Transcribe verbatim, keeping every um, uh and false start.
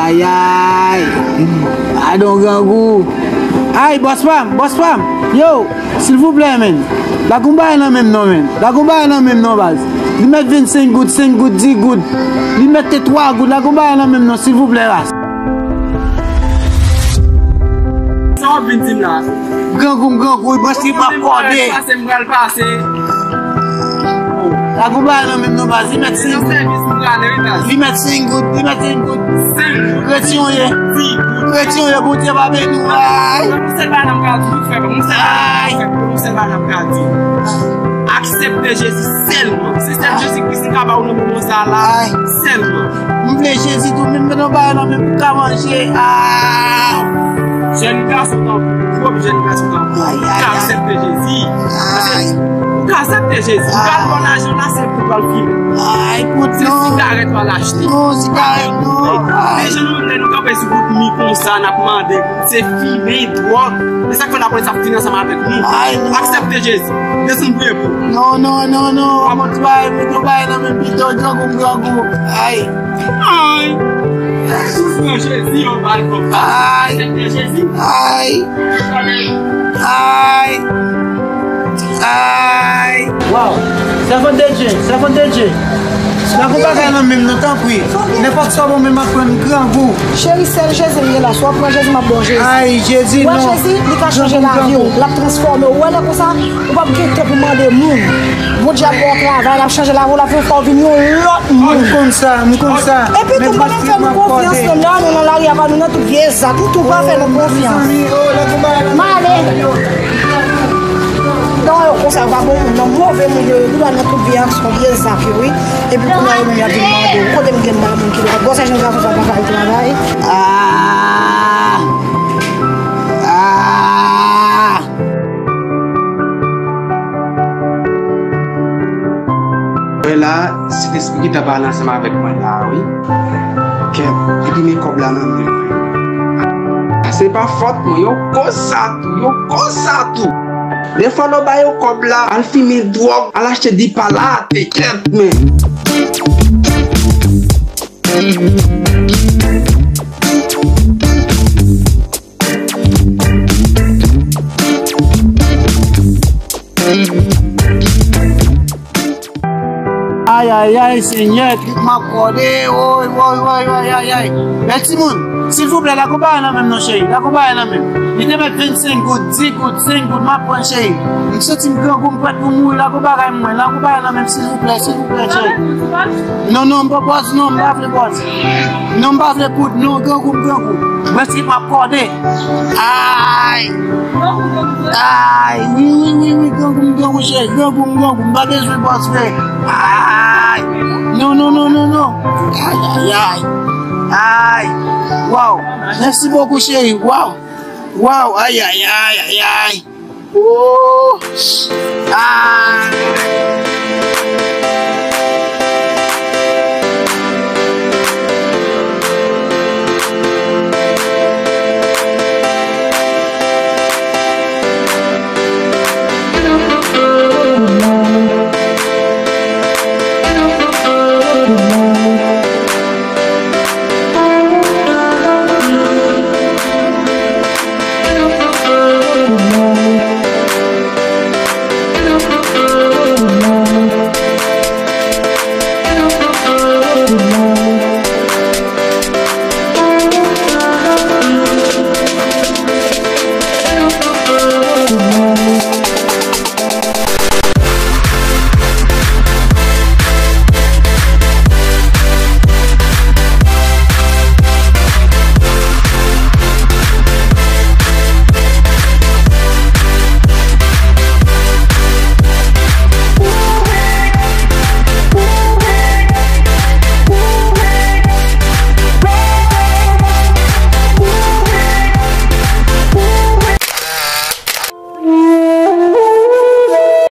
Ayay, gadon grangou. Ay, bòs pa m, bòs pa m. Yo, silvouplè, menn. Lage yon bagay nan men m non, menn. Lage yon bagay nan men m non, baz. Li mèt vennsenk goud, senk goud, dis goud. Li mèt te twa goud. Lage yon bagay nan men m non, silvouplè, baz. Sa w ap vin di m la? Grangou m grangou, wi, bòs li p ap kòde. Pase m pral pase. Lage yon bagay nan men m non, baz. Li mèt senk goud. Li mèt senk goud, li mèt senk goud. Kretyen w ye. Kretyen w ye, Bondye pa beni w. Ay. Aksepte Jezi sèlman. Se sèl Jezi Kris ki ka ba w nan moman sa la. Sèlman. M vle Jezi tou, men m mete yon bagay nan men m pou m ka manje. Ah! Jèn gason tankou, twòp jèn gason tankou. Ay, ay, ay. Ou ka aksepte Jezi. Ou ka aksepte Jezi. Ou ka al bò lajan la, se pou w al fimen. Ay, kout non. Se sigarèt w al achte. Non, sigarèt non. Men jan nou menm lè nou kanpe sou wout mi konsa, n ap mande, se fimen, dwòg. Se sa k fè lapolis ap vin ansanm avèk nou. Ay, non. Aksepte Jezi. Desann priye pou ou. Non, non, non, non. Yon ti bagay, mete yon bagay nan men m pito, grangou m grangou. Ay. Ay. Ou pran Jezi, yon bal konsa. Ay. Aksepte Jezi. Ay. Ay. Ay. Waw. Sèvant de Dye, sèvant de Dye. Lage yon bagay nan men m non, tanpri. Nenpòt sa w ban mwen, m ap pran grangou. Cheri, sèl Jezi m gen la. Si w ap pran Jezi, m ap ba w Jezi. Ay, Jezi, non. Wè Jezi, li ka chanje lavi w. L ap transfòme w. Ou wè lè konsa, ou p ap gen tan pou mande moun. Bondye ap ba w travay, l ap chanje lavi w, l ap fè w vin yon lòt moun. M konn sa, m konn sa. Epi tou, m pa menm fè nou konfyans non, lè nou nan lari a, nou nan tout vye zak, nou tou pa fè nou konfyans. M ale. Donk, yo konsa, yo pa bon moun, nan move moun yo, yo tou nan tout vye aksyon, vye zak yo, wi. Epi kounye a, yo menm y ap vin mande w, kote m gen m pa moun ki la, gwosè jèn gason sa pa ka al travay. Ah! Ah! Wè la, Sentespri gentan pale ansanm avèk mwen la, wi. Kèt, li gen kòb la nan men mwen. Se pa fòt mwen, yo konsa tou, yo konsa tou. Defwa nou ba yo kòb la, al fimen dwòg, al achte dipala, te kèt men. Ay, ay, ay, Senyè, tout m ap kòde, woy, woy, woy, woy, ay, ay. Men timoun, silvouplè, lage yon bagay nan men m non, cheri, lage yon bagay nan men m. Li te mèt vennsenk goud, dis goud, senk goud, m ap pran, cheri. M santi m grangou, m prèt pou mouri, lage yon bagay mwen, lage yon bagay nan men m, silvouplè, silvouplè, cheri. Non, non, m pa bòz, non, m pa vle bòz. Non, m pa vle poud, non, grangou m grangou. Mwen si m ap kòde. Ay! Ay! Wi, wi, wi, wi, grangou m grangou, cheri, grangou m grangou. M pa bezwen bòz vre. Ay! Non, non, non, non, non. Ay, ay, ay. Ay! Waw! Mèsi bokou, cheri. Waw! Waw! Ay, ay, ay, ay, ay. Ooh! Ah!